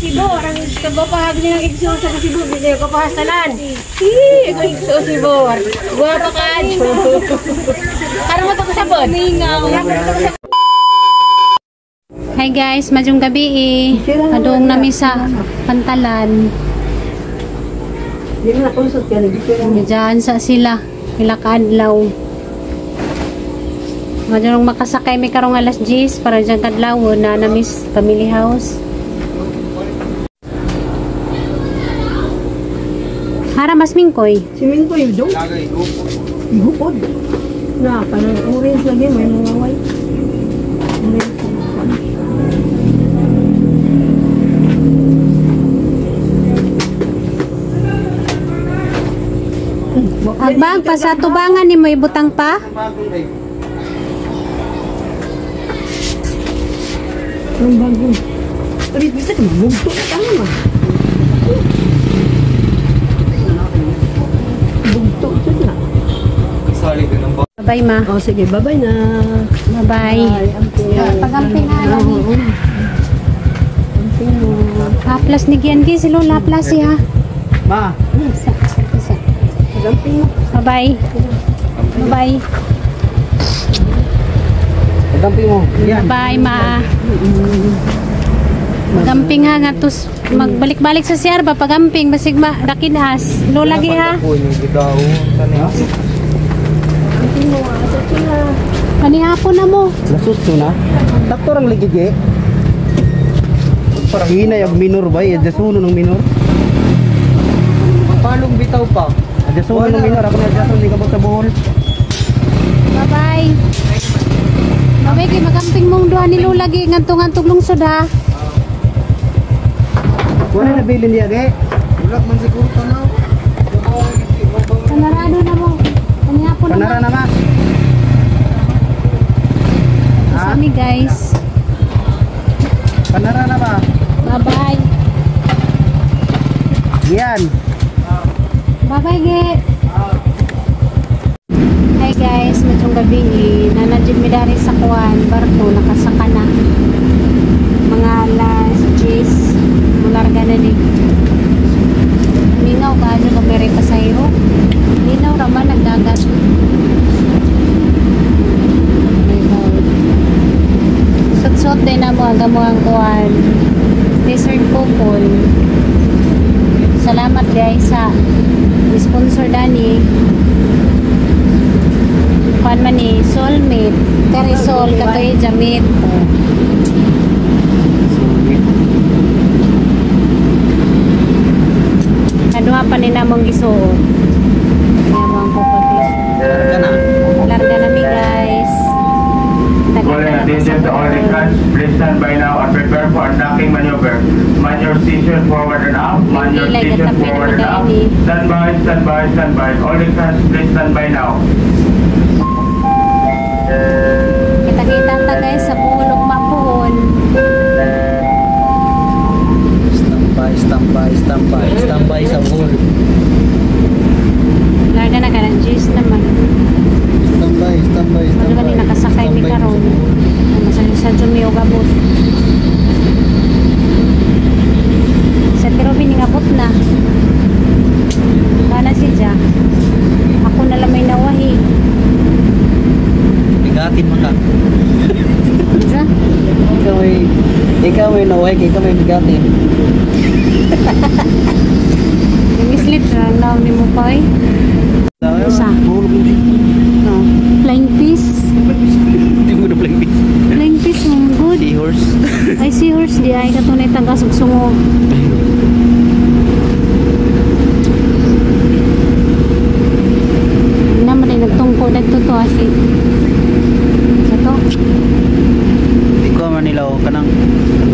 Cebu, arang kagwapahag niya ng igso sa Cebu, hindi ko pahastanan. Hi, ako igso Cebu. Guwapa ka. Karang mo to kasabot. Hi guys, madyong gabi eh. Kadung nami sa pantalan. Diyan sa sila, ila kaadlaw. Madyong makasakay mi karong alas 10 para dyan kadlaw na namis family house. Hara mas mingkoy. Si Mingkoy dong. Igupod. Na, parang orange lagi may mga white. Orange. Agbag pa sa tubangan ni mo ibutang pa. Ang bago. Pero bisa ka bugto na tama. Bugto jud na. Bye ma. Oh, sige, bye-bye na. Bye-bye. Bye, amping. Pagamping na Oo. Amping mo. Haplas ni Gian si Lola haplas siya. Ma. Isa. Isa. Pagamping mo. Bye-bye. Bye-bye. Pagamping mo. Yan. Bye ma. Gamping ha nga tus magbalik-balik sa CR ba pagamping basig ma dakinas. Lola gi ha. Amping mo. Asa sila. Kanihapon na mo. Nasusto na. Takto rang ligid eh. Hinay og minor ba? Adjasuno ng minor. Palong bitaw pa. Adjasuno ng minor. Ako na adjasuno di ka ba sa buhol. Bye-bye. Bye-bye kay magamping mong duha ni Lola gi ngadto-ngadto lungsod ha. Wala na bilin niya ge. Wala man siguro tanaw. Panarado na mo. Kanihapon na. Panara na ma. Sa mi guys. Panara na ba? Bye-bye. Yan. Bye-bye, Ge. Hi guys, madyong gabi eh. Nanadjud mi dari sa kuan, barko, nakasaka na. Mga alas 10, mularga na ni. Mingaw ka, dyan kumere pa sa'yo. Linaw raman, nagdagat. Suot-suot din na mo ang gamuang kuan. Dessert couple. Salamat guys sa sponsor dani. Kuan man ni soulmate, kari sol katoy jamit. Kaduha pa ni namong gisuot. Kaya ang couple t-shirt. Larga na. Larga na mi guys. Calling attention to all recruits, please stand by now and prepare for attacking maneuver. Man your station forward and up, man your station forward and up. Stand by, stand by, stand by. All recruits, please stand by now. Kita-kita ta guys sa Buhol ug Mapuhol. Standby, standby, standby, standby sa buhol. Larga na ka ng juice naman. Standby, standby, Ano ba ni nakasakay mi karon? Sa Jumi og abot. Sa Tirobi ning abot na. Kana si Ja. Ako na lang may nawahi. Bigatin mo ka. Ja? Ikaw may nawahi, ikaw may bigatin. Yung islit lang daw ni mo pa eh. Sa? Flying fish. Hindi mo na flying fish. Flying fish mo good. Seahorse. Ay seahorse di ay katunay tagas ug sungo. Naman ay nagtungko dagto to asi. Sa to. Di ko man nila oh, kanang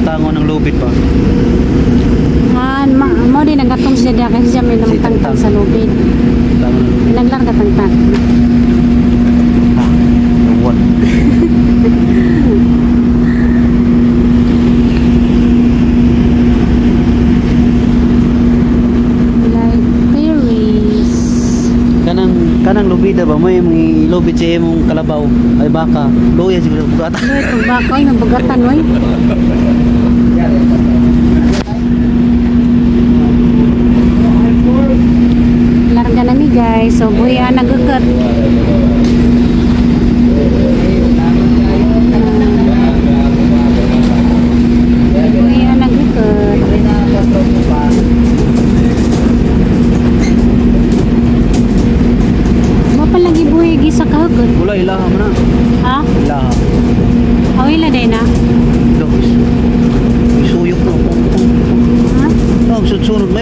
tango ng lubid pa. Ah, mo din nagatong siya diya kasi siya may Si namtangtang Tangtang. sa lubid. Tango ng lubid. Naglarga tangtang. Ah, what? Like berries. Kanang lubida ba may mga lubid sa imong kalabaw ay baka luya siguro bugatan. Luya kung baka ay nabugatan oy.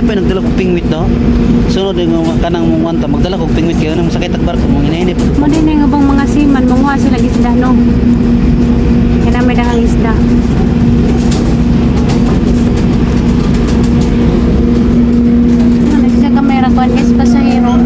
Ay pa nagdala kog pingwit do. Sunod yung kanang mong wanta magdala kog pingwit kayo nang sakit ag barko mong inainip. Mo din nga bang mga seaman manguha sila isda no. Kaya may daghang isda. Ano siya kamera kuan guys pasahero.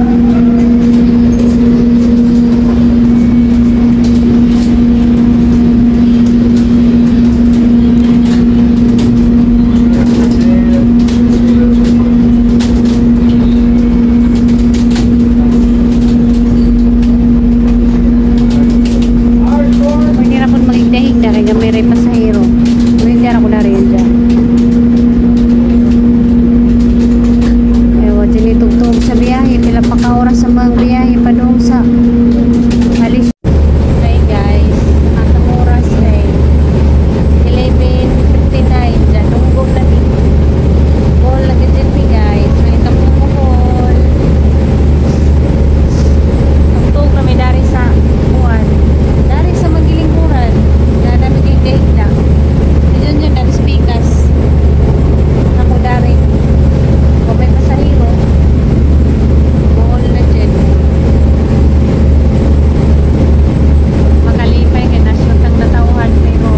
Pwede ra pud magigdahigda kay gamay ra pasahero. Pwede ra ko na rin dyan. Ewa, dyan itugtog sa biyahe. Pila pa ka oras sa mga biyahe pa doon sa Malaysia. Hi guys, atong oras kay 11:59. Dyan, dunggog na mi. Bohol lagi dyan mi guys. May tapong Bohol. Tugtog na mi dari sa kuan. Dari sa magilingkuran. Na nagigdahigda. Yun yun, dari spikas. Ako dari. Kung may pasahero. Bohol na dyan. Makalipay kay nasyon kang natauhan pero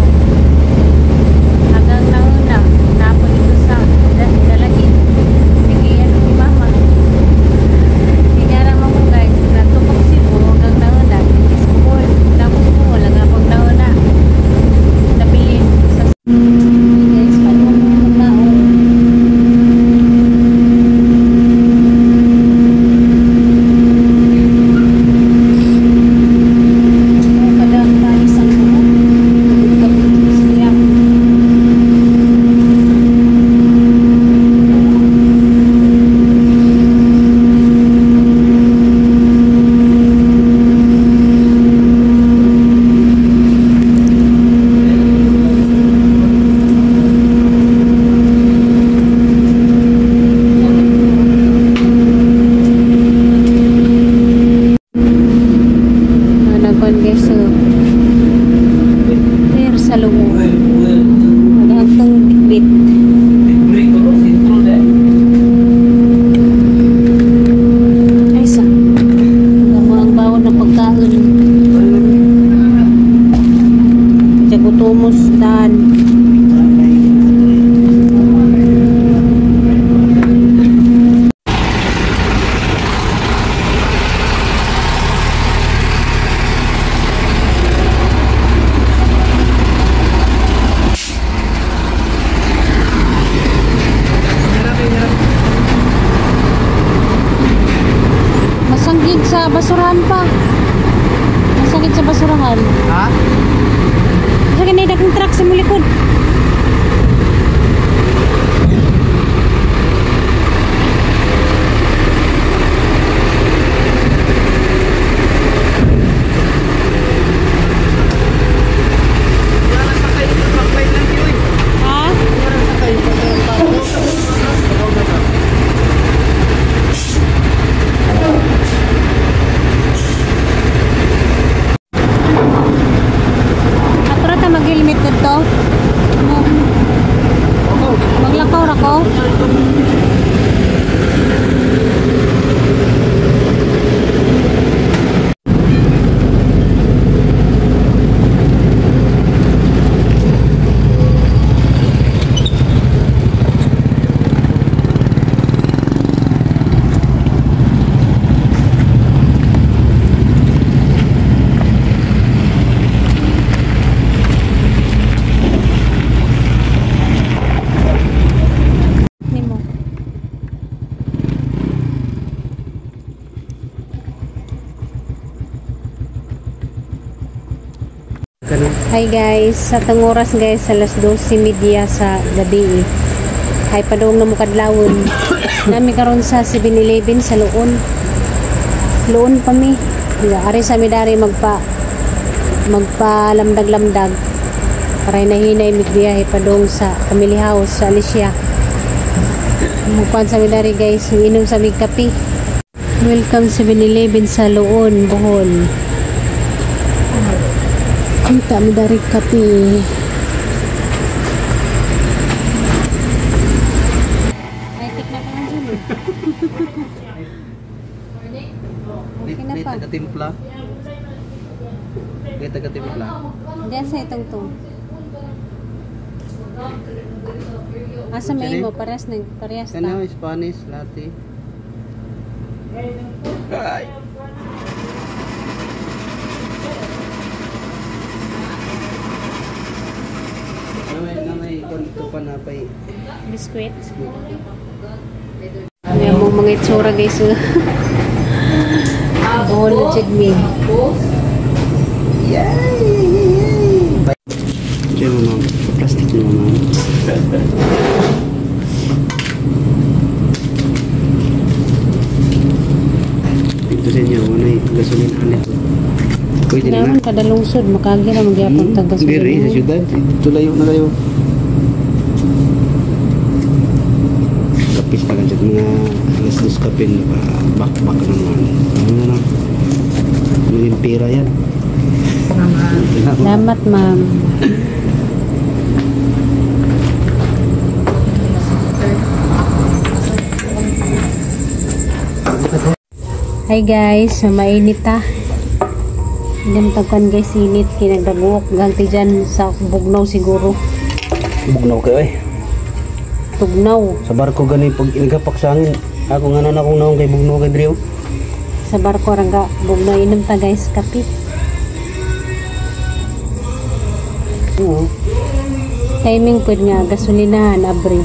hanggang nauna napon ito sa dalagit. Bigyan ni mama. Tingara mo ko guys, natupok Cebu hanggang nauna, is Bohol. Tapos Bohol hanggang pag nauna. Nabilin sa guys, paano mo naon? Kada panis ang buhok. Tugod siya. Nagkuhan guys, so, pero sa lungo. Maghagtang bitbit. Ay sa. Ang bawon ng pagkaon. Jagutomos dan. Masanggid sa basurahan pa. Masakit sa basurahan. Ha? Masakit na yung truck sa mulikod. Ha? Ato ra ta mag-helmet dito. Maglakaw ra ko. Nimo. Hi guys, sa tang oras guys, alas 12:30 sa gabi. Ay padung na mo kadlawon. Nami karon sa 7-Eleven sa Loon. Loon pa mi. Ari sa mi dari magpalamdag-lamdag. Para hinahinay migbiyahe padung sa family house sa Alicia. Mukuan sa mi dari guys, inom sa mi kape. Welcome 7-Eleven sa Loon, Bohol. Kita mi dari kape. Ay, tik na pa. timpla. Diyan sa itong to. Asa may imo parehas nag parehas ta. Kano Spanish latte. Ay. Namay konto pa na pay biskwit. May mga itsura guys. Oh, legit me. Yay! Yay! Diyan mo ma'am. Plastic mo ma'am. Dito sa inyo, ano yung gasolina anit. Pwede na. Naman kada lungsod, makagi na magyapon tag gasolina. Diri sa syudad, dito layo na kayo. Kapis na lang dyan, mga 2:00 kapin, bakbak naman. Ano na? Yung pera yan. Salamat ma'am. Hi guys, mainit ta. Gantakan guys, init kinagdaguok ganti dyan sa bugnaw siguro. Bugnaw kayo eh. Tugnaw. Sa barko gani pag inagapak sa hangin. Ako nga na akong naong kay bugnaw kay Drew. Sa barko rangga bugnaw inom ta guys, kape. Oo. Timing pud nga gasolinahan abre.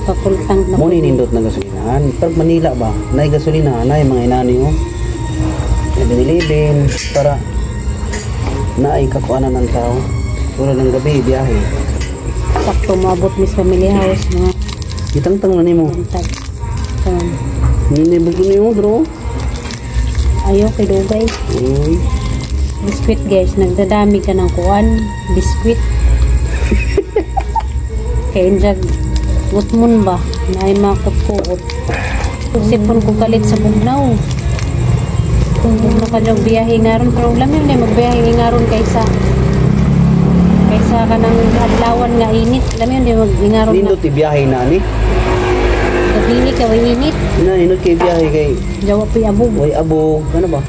Pakultang na. Mo ni nindot na gasolinahan. Pero Manila ba? Nay gasolinahan nay mga inani oh. 7-Eleven para naay kakuanan ng tao. Wala ng gabi biyahe. Sakto moabot mis family house mga. Gitangtang na nimo. Nini buko nimo bro. Ayo kay dugay. Uy. Biskwit guys, nagdadami ka ng kuan, biskwit. Kay injag gutmon ba naay makot-kuot. Sipon ko kalit sa bugnaw. Kung bugnaw ka biyahe ngaron pero lami na magbiyahe ngaron kaysa kanang adlawan nga init. Lami yun mag-ingaron na. Nindot ibiyahe na ni. Gabini ka way init. Na nindot kay biyahe kay jawa pay abog. Way abog, ano ba?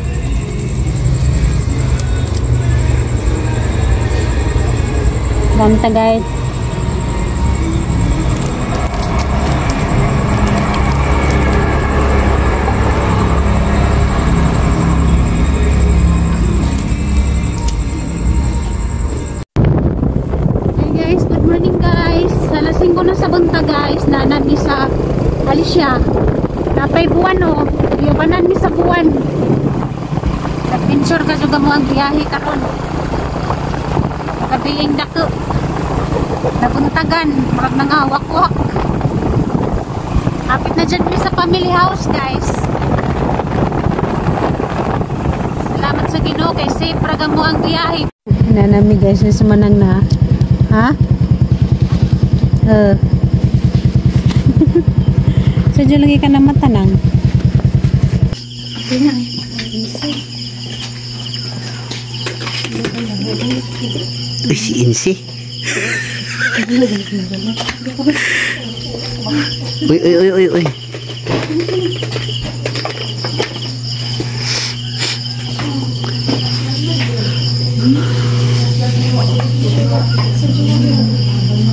Banta guys. Hey guys, good morning guys. Alas 5 na sa bunta guys, nanami sa Alicia. Napay buwan oh. Iyabanan mi sa buwan. Adventure ka juga mo ang biyahe karon. Kabiling dako. Nabuntagan, murag nangawak-wak. Hapit na dyan mi sa family house guys. Salamat sa Ginoo kay safe ra mo ang biyahe. Nanami guys, may sumanang na. Ha? So, dyan lagi ka na matanang. Ay, si Insi. Uy, uy, uy, uy, uy.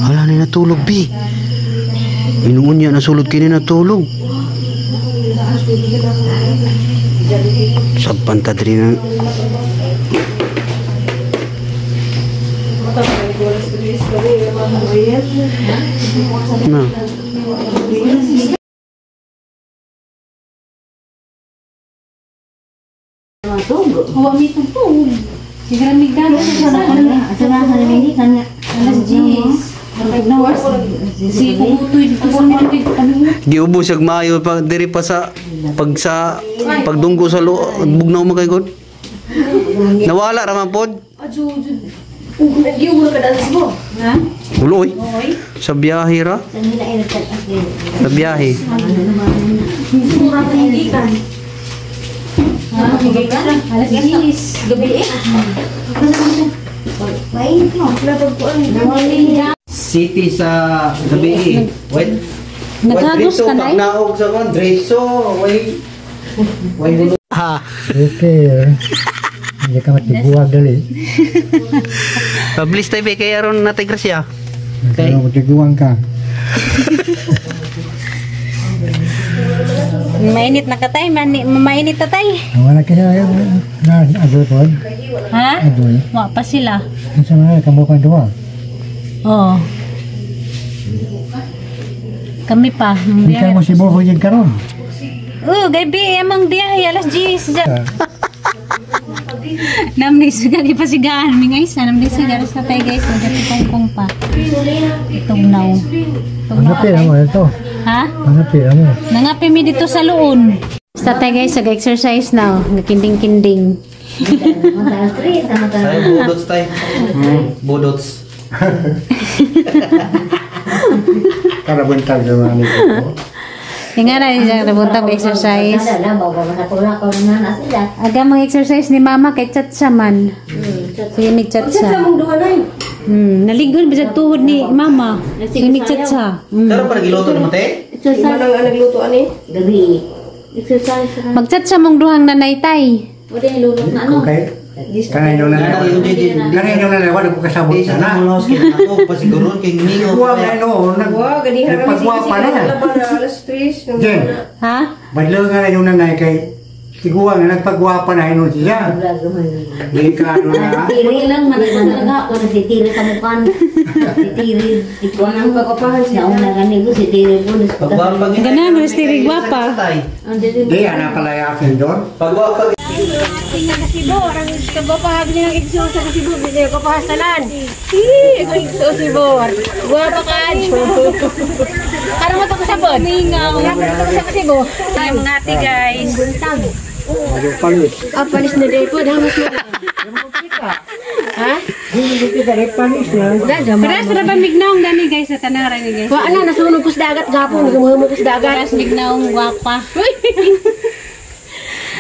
Hala na natulog, bi. Inuun niya, nasulod kini natulog. Sagpan ta diri na. Na. Huwag mi tugtog. Siguro mi gana sa alas 10. Si Kukutoy dito sa mga Giubo siya maayo pa diri pa sa pag sa pagdunggo sa bugnaw man kay god. Nawala ra man pod. Ha? Uloy. Sa biyahe ra. Sa biyahe. Alas 10. Gabi eh. City sa gabi. Wait. Nagagos ka na eh? Naog sa kon diretso. Way. Way. Ha. Okay. Hindi ka matiguang dali. Pablis tayo kay aron natay grasya. Okay. Matiguang ka. Mainit na katay, mainit tatay. Wala kaya na adoy po. Ha? Adoy. Wa pa sila. Kinsa man kamo kan duwa. Oo. Kami pa. Hindi mo si Bobo yung karon. Oh, gabi amang biyahe alas 10. Namni suga di pasigaan mi guys. Namni suga alas na tayo guys. Magkatipong pa. Tugnaw. Mga pira mo ito. Ha? Mga pira mo. Nangapi mi dito sa luon. Sa tayo guys, nag-exercise na. Nagkinding-kinding. Tayo budots tayo. Budots. Karabuntag naman ito. Yung nga na, yung nabuntag exercise. Aga mga exercise ni mama kay chatsa man. Sige ni chatsa. Naligon ba sa tuhod ni mama? Sige ni chatsa. Pero para giluto ni mate? Gabi. Exercise. Magchatsa mong duhang nanay tay. Kung kay kanay nyo na kanay nyo na wala ko kasabot Di sa na. tamang house kay ako pasiguro kay mingo. Kuha na noon nagpagwa pa na. Jen, Ha? badlo nga na yung nanay kay siguwa nga nagpagwapa na inon siya. Delikado na. Tiri lang, managanaga ako na si Tiri sa mukhan. Si Tiri, di ko nang pagkapahan siya. Una gani ko, si Tiri po. Pagwapa Ganahan mo si Tiri gwapa. Di, ana pala yakin doon. Pagwapa. Tingnan kasi bo, ang kagwapahan niya ng igso sa Cebu, hindi ko pahastalan. Hi, ako igso si Bo. Gwapa ka. Karon mo to ko sabon. Ningaw. Karon mo to sa Cebu. Ay, mga ate guys. Palis. Ah, palis na day po, damos mo. Ha? Pero sa ba mignaong dani guys sa tanara ni guys. Wa na nasunog ko sa dagat gapon, gumuhimo ko sa dagat. Paras mignaong gwapa.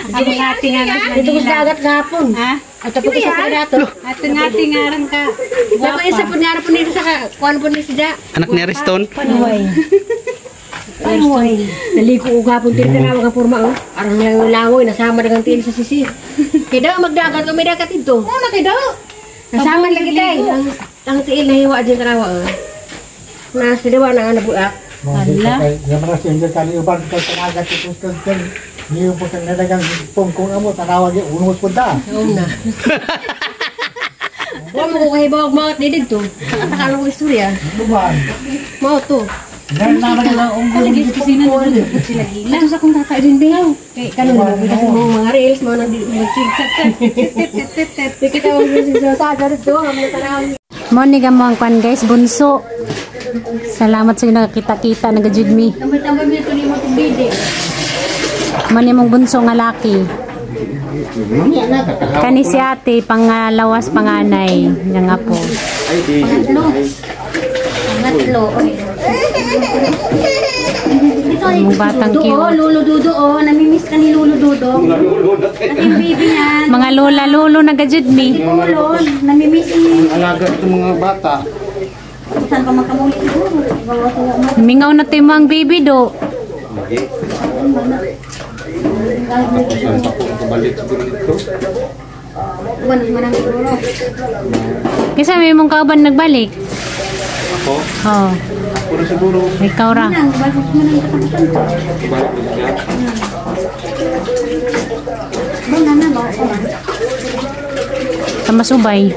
Ang mga ate nga nas Dito ko sa dagat gapon. Ha? At tapos ko sa pagdato. At nga ate nga ran ka. Tapos isa po nga po nito sa kuan po nito sa Anak ni Ariston. Panuway. Panuway. Naliko ko gapon tinatawag ang porma oh. Arang langoy nasama dagang tiil sa sisi. Kay daw magdagat ko may dagat dito. Ano kay daw? Nasama lagi tay. Ang tiil na hiwa din tanawa oh. Nasa dawa na nga nabuak. Ala. Yaman na siya kali uban kay tanaga ito kang niyo po kang nadagang pungkong amo tanawag yung unod po ta. Oo na. Wa mo ko kahibawag mga di dito. Takataka ko istorya. Luban. Mao to. Dahil naman lang ang Lagi sa kusina na sila gila. Ato sa kong tata din daw. Kay kanon na bigas mo mga reels mo nang Di kita mo sa sa dito ang tanaw. Mo ni mo ang kwan guys, bunso. Salamat sa inyo nakita-kita nagajud mi. Tambay-tambay mi ito ni mo tubig. Mo ni mong bunso nga laki. Kani si ate pangalawas panganay nga nga po. Pangatlo. Ang batang Dudo, oh, cute. Lolo Dudo, oh. Namimiss ka ni Lolo Dudo. At yung baby niya. Mga lola lolo nagajud mi. Lolo, namimiss ni. Alaga itong mga bata. Saan pa makamuli siguro? Mingaw na tayo mo ang baby do. Buwan, manang siguro. Kasi may mong kauban nagbalik. Ako? Oh, Ako na siguro. ikaw ra. Nang, balik mo nang katapusan. Balik na siya. Ba, nana, ba? Sa masubay.